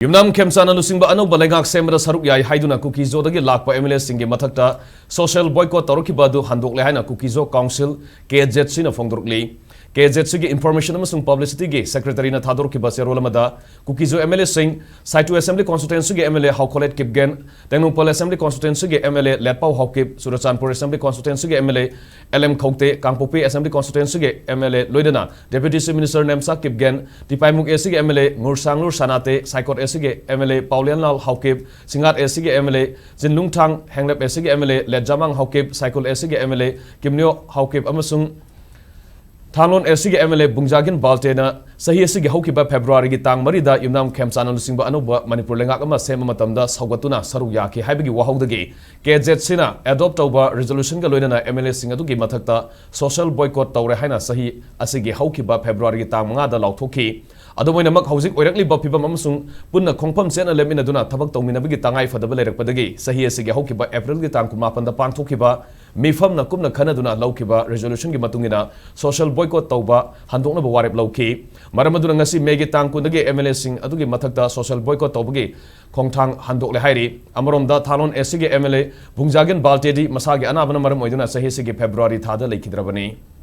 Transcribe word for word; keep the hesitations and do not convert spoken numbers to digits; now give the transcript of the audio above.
ꯌꯨꯝꯅꯥꯝ ꯈꯦꯝꯆꯥꯟꯅ ꯂꯨꯆꯤꯡꯕ ꯑꯅꯧꯕ ꯂꯩꯉꯥꯛ ꯁꯦꯝꯕꯗ ꯁꯔꯨꯛ ꯌꯥꯏ ꯍꯥꯏꯗꯨꯅ ꯀꯨꯀꯤꯖꯣꯗꯒꯤ ꯂꯥꯛꯄ MLAꯁꯤꯡꯒꯤ ꯃꯊꯛꯇ social boycott ꯇꯧꯔꯛꯈꯤꯕ ꯑꯗꯨ ꯍꯟꯗꯣꯛꯂꯦ ꯍꯥꯏꯅ ꯀꯨꯀꯤꯖꯣ Council, KZCꯅ ꯐꯣꯡꯗꯣꯔꯛꯂꯤ꯫ KZCꯒꯤ Information ꯑꯃꯁꯨꯡ Publicityꯒꯤ Secretaryꯅ ꯊꯥꯗꯣꯔꯛꯈꯤꯕ ꯆꯦꯔꯣꯜ ꯑꯃꯗ ꯀꯨꯀꯤꯖꯣ MLAꯁꯤꯡ, ꯁꯥꯏꯇꯨ Assembly Constituencyꯒꯤ MLA ꯍꯥꯎꯈꯣꯂꯦꯠ Kipgen, Tengnoupal Assembly Constituencyꯒꯤ MLA ꯂꯦꯠꯄꯥꯎ Haokip, Churachandpur Assembly Constituencyꯒꯤ MLA LM ꯈꯧꯇꯦ, ꯀꯥꯡꯄꯣꯛꯄꯤ Assembly Constituencyꯒꯤ MLA ꯂꯣꯏꯅꯅ Deputy Chief Minister Nemcha Kipgen, ꯇꯤꯄꯥꯏꯃꯨꯛ ACꯒꯤ MLA ꯉꯨꯔꯁꯥꯡꯂꯨꯔ ꯁꯅꯥꯇꯦ, ꯁꯥꯏꯀꯣꯠ ACꯒꯤ MLA ꯄꯥꯎꯂꯦꯟꯂꯥꯜ Haokip, ꯁꯤꯡꯉꯥꯠ ACꯒꯤ MLA ꯖꯤꯟꯂꯨꯡꯊꯥꯡ, ꯍꯦꯡꯂꯦꯞ ACꯒꯤ MLA ꯂꯦꯠꯖꯥꯃꯥꯡ Haokip, ꯁꯥꯏꯀꯨꯜ ACꯒꯤ MLA ꯀꯤꯝꯅꯤꯌꯣ Haokip ꯑꯃꯁꯨꯡ ꯊꯥꯡꯂꯣꯟ ACꯒꯤ MLA ꯕꯨꯡꯖꯥꯒꯤꯟ ꯕꯥꯜꯇꯦꯅ ꯆꯍꯤ ꯑꯁꯤꯒꯤ ꯍꯧꯈꯤꯕ Februaryꯒꯤ ꯇꯥꯡ ꯃꯔꯤꯗ ꯌꯨꯝꯅꯥꯝ ꯈꯦꯝꯆꯥꯟꯅ ꯂꯨꯆꯤꯡꯕ ꯑꯅꯧꯕ ꯃꯅꯤꯄꯨꯔ ꯂꯩꯉꯥꯛ ꯑꯃ ꯁꯦꯝꯕ ꯃꯇꯝꯗ ꯁꯧꯒꯠꯇꯨꯅ ꯁꯔꯨꯛ ꯌꯥꯈꯤ ꯍꯥꯏꯕꯒꯤ ꯋꯥꯍꯧꯗꯒꯤ KZCꯅ adopt ꯇꯧꯕ resolutionꯒ ꯂꯣꯏꯅꯅ MLAꯁꯤꯡ ꯑꯗꯨꯒꯤ ꯃꯊꯛꯇ social boycott ꯇꯧꯔꯦ ꯍꯥꯏꯅ ꯆꯍꯤ ꯑꯁꯤꯒꯤ ꯍꯧꯈꯤꯕ Februaryꯒꯤ ꯇꯥꯡ ꯃꯉꯥꯗ ꯂꯥꯎꯊꯣꯛꯈꯤ꯫ ꯑꯗꯨꯝ ꯑꯣꯏꯅꯃꯛ, ꯍꯧꯖꯤꯛ ꯑꯣꯏꯔꯛꯂꯤꯕ ꯐꯤꯕꯝ ꯑꯃꯁꯨꯡ ꯄꯨꯟꯅ ꯈꯣꯡꯐꯝ ꯆꯦꯠꯅ ꯂꯦꯞꯃꯤꯟꯅꯗꯨꯅ ꯊꯕꯛ ꯇꯧꯃꯤꯟꯅꯕꯒꯤ ꯇꯉꯥꯏ ꯐꯗꯕ ꯂꯩꯔꯛꯄꯗꯒꯤ ꯆꯍꯤ ꯑꯁꯤꯒꯤ ꯍꯧꯈꯤꯕ Aprilꯒꯤ ꯇꯥꯡ ꯀꯨꯟꯃꯥꯄꯟꯗ ꯄꯥꯡꯊꯣꯛꯈꯤꯕ ꯃꯤꯐꯝꯅ ꯀꯨꯞꯅ ꯈꯟꯅꯗꯨꯅ ꯂꯧꯈꯤꯕ resolutionꯒꯤ ꯃꯇꯨꯡ ꯏꯟꯅ social boycott ꯇꯧꯕ ꯍꯟꯗꯣꯛꯅꯕ ꯋꯥꯔꯦꯞ ꯂꯧꯈꯤ꯫ ꯃꯔꯝ ꯑꯗꯨꯅ ꯉꯁꯤ Mayꯒꯤ ꯇꯥꯡ ꯀꯨꯟꯗꯒꯤ MLAꯁꯤꯡ ꯑꯗꯨꯒꯤ ꯃꯊꯛꯇ social boycott ꯇꯧꯕꯒꯤ ꯈꯣꯡꯊꯥꯡ ꯍꯟꯗꯣꯛꯂꯦ ꯍꯥꯏꯔꯤ꯫ ꯑꯃꯔꯣꯝꯗ, ꯊꯥꯂꯣꯟ ACꯒꯤ MLA ꯕꯨꯡꯖꯥꯒꯤꯟ ꯕꯥꯜꯇꯦꯗꯤ ꯃꯁꯥꯒꯤ ꯑꯅꯥꯕꯅ ꯃꯔꯝ ꯑꯣꯏꯗꯨꯅ ꯆꯍꯤ ꯑꯁꯤꯒꯤ February ꯊꯥꯗ ꯂꯩꯈꯤꯗ꯭ꯔꯕꯅꯤ꯫